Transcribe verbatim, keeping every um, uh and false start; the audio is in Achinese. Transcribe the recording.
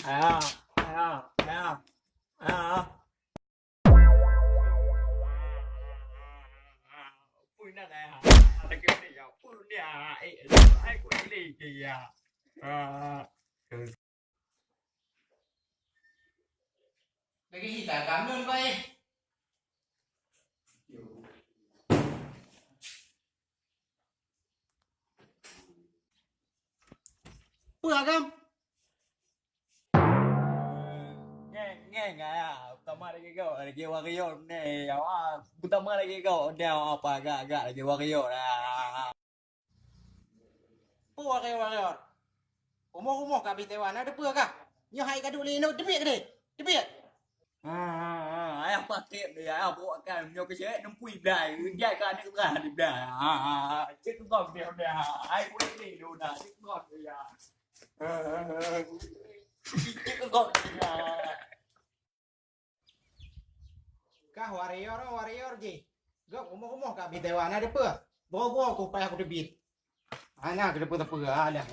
Ayah, ayah, ayah, ayah. Peue na, ayah? Lagi ni ya, peue ni, ah, eh, ai, peue ni ya? Ah. Lagi hita kamu, Pak, eh? Peue agam? Ngeng, ngeng, ayah. Utama lagi kau, lagi warrior ni, awak. Utama lagi kau, dia apa agak-agak lagi warrior lah. Peue warrior-warrior? Rumoh-rumoh ka bit tewa, na teupeue kah? Nyoe hai ka duek lé inong, teubiet keudeh. Teubiet. Ha, ha, ha, ayah pakék dia, ayah bawa kan nyoe keu syek neumpui blai, jai ka aneuk bra di blai. Ha, ha, ha, cit gom dia, dia. Ai boleh ni lu dah, cit gom dia. Ha, ha, ha. Cit gom dia. Kah warrior, warrior jih. Gop rumoh-rumoh ka bit tewa, na teupeue? Bro-bro ku payah ku teubiet. Hana teupeue-teupeue, alah.